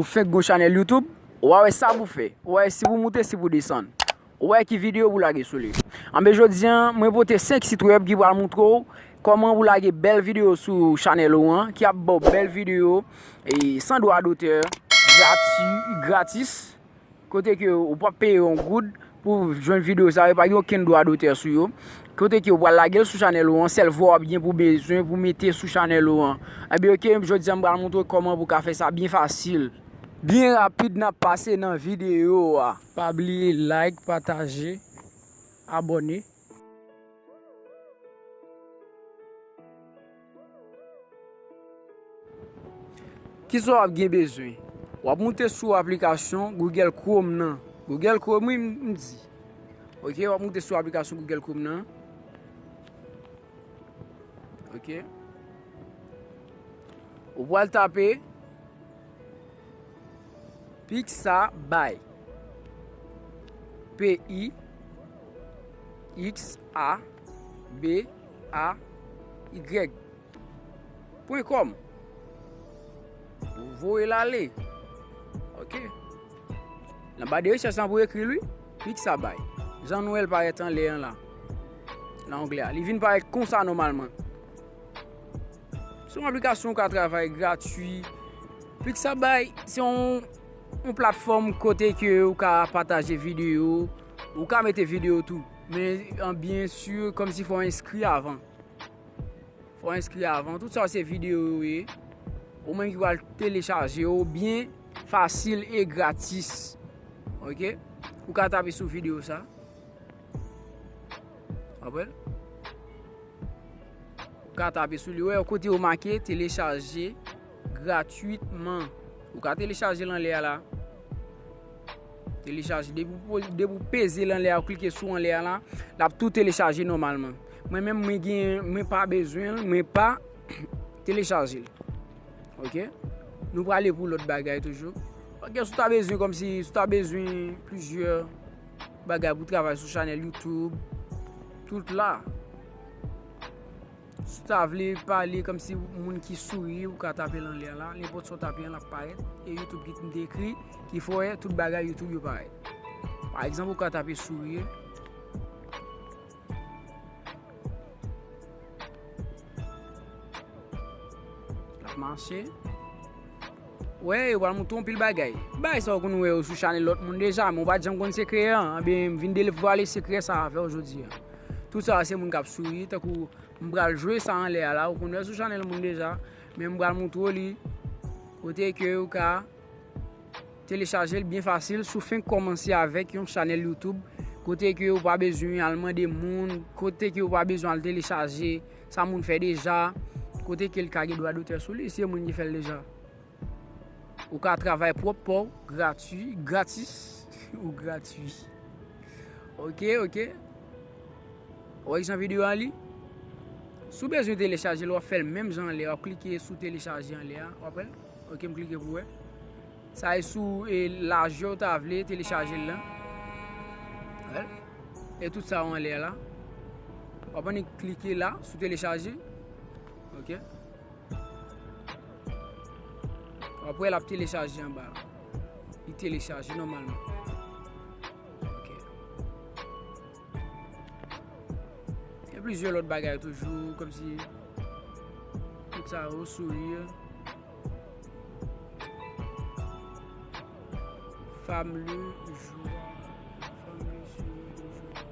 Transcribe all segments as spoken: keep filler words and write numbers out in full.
Ou fenk gon chanèl YouTube, ou a wè sa pou fè. Ou a wè si pou moute, si pou desann. Ou a wè ki videyo pou lage sou li. Anben, jodi a, mwen pote senk sit wèb ki pral moutre w kòman pou lage bèl videyo sou chanèl ou an, ki ap ba w bèl videyo e san dwa dotè, grati-, gratis. Kote ke ou p ap peye yon goud pou jwenn videyo sa yo, pa gen okenn dwa dotè sou yo. Kote ke ou pral lage l sou chanèl ou an, sèl vwa w ap gen pou bezwen pou mete sou chanèl ou an. Anben, oke, jodi a m pral moutre w kòman pou w ka fè sa byen fasil. Byen rapid, n ap pase nan videyo a. Pa bliye like, pataje, abòne. Kisa w ap gen bezwen? W ap moute sou aplikasyon Google Chrome nan. Google Chrome, wi, m, m di. Oke, w ap moute sou aplikasyon Google Chrome nan. Oke. Ou pral tape Pixabay. P I X A B A Y. Pwen kòm. Ou voye l ale. Oke. Nan ba de rechèch lan pou ekri l, wi. Pixabay. Jan nou wè l parèt anlè an la. Nan onglè a. Li vin parèt konsa nòmalman. Se yon aplikasyon ou ka travay gratwi. Pixabay, se yon, yon platfòm kote ke ou ka pataje videyo, ou ka mete videyo tou. Men, an, byen si, kòmsi fò w enskri avan. Fò w enskri avan. Tout sa yo se videyo yo ye. Ou menm ki pral telechaje yo byen fasil e gratis. Oke? Ou ka tape sou videyo sa. Apre? Ou ka tape sou li. Ou wè kote yo make telechaje gratwitman. Ou ka telechaje l anlè a la. Telechaje. Depi w po-, depi w peze l anlè a, ou klike sou anlè a la, l ap tou telechaje nòmalman. Mwen menm, mwen gen, mwen pa bezwen l, mwen pa telechaje l. Oke? Nou prale pou lòt bagay toujou. Oke, si w ta bezwen kòmsi, si w ta bezwen plizyè bagay pou travay sou chanèl YouTube, tout la. Si w ta vle pale kòmsi moun ki souri, ou ka tape l anlè a la. Nenpòt sa w tape an, l ap parèt. E YouTube ki te ekri, ki fè w wè tout bagay YouTube yo parèt. Pa egzanp, ou ka tape souri. L ap mache. Wè, yo pral montre w anpil bagay. Bagay sa w konn wè yo sou chanèl lòt moun deja, men w pa t janm konn sekrè an. Ebyen, m vin devwale sekrè sa avè w jodi a. Tout sa se moun k ap souri, tankou m pral jwe sa anlè a la, ou konn wè sou chanèl moun deja, men m pral montre w li, kote ke ou ka telechaje l byen fasil si w fenk kòmanse avèk yon chanèl YouTube, kote ke ou pa bezwen al mande moun, kote ke ou pa bezwen al telechaje sa moun fè deja, kote ke l ka gen dwa dotè sou li, se moun ki fè l deja. Ou ka travay pwòp pa w, gratwi, gratis, ou gratwi. Oke, oke. Ou wè jan videyo a li? Si w bezwen telechaje l, w ap fè l menm jan anlè a, w ap klike sou telechaje anlè a, w ap wè l? Oke, m klike pou wè. Sa e sou, e, lajè w ta vle telechaje l lan. Wè l? E tout sa yo anlè a la. W ap annik klike la, sou telechaje. Oke. W ap wè l ap telechaje anba la. Li telechaje nòmalman. Oke. Gen plizyè lòt bagay toujou, kòmsi tout sa yo, souri. Fam le jwa. Fam le souri de jwa.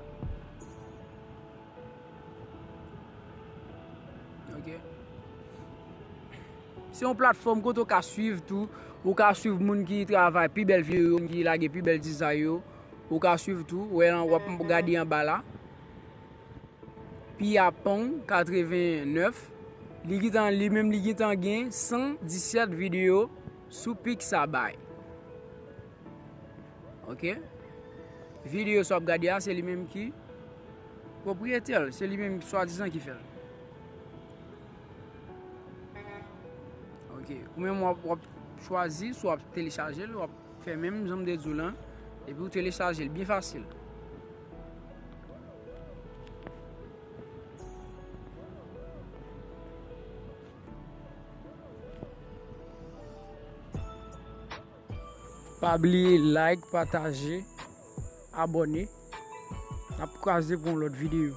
Oke. Se yon platfòm kote w ka swiv tou. Ou ka swiv moun ki travay pi bèl videyo yo, moun ki lage pi bèl dizay yo. Ou ka swiv tou. Ou wè lan, w ap gade anba la. Piyapong katreven nèf. Li gentan, li menm li gentan gen san disèt videyo sou Pixabay. Oke. Videyo sa w ap gade a, se li menm ki pwopriyetè l. Se li menm swadizan ki fè l. Oke. Ou menm w ap, w ap chwazi, si w ap telechaje l, w ap fè menm jan m te di w lan, epi w telechaje l byen fasil. Pa bliye like, pataje, abòne. N ap kwaze pou yon lòt videyo.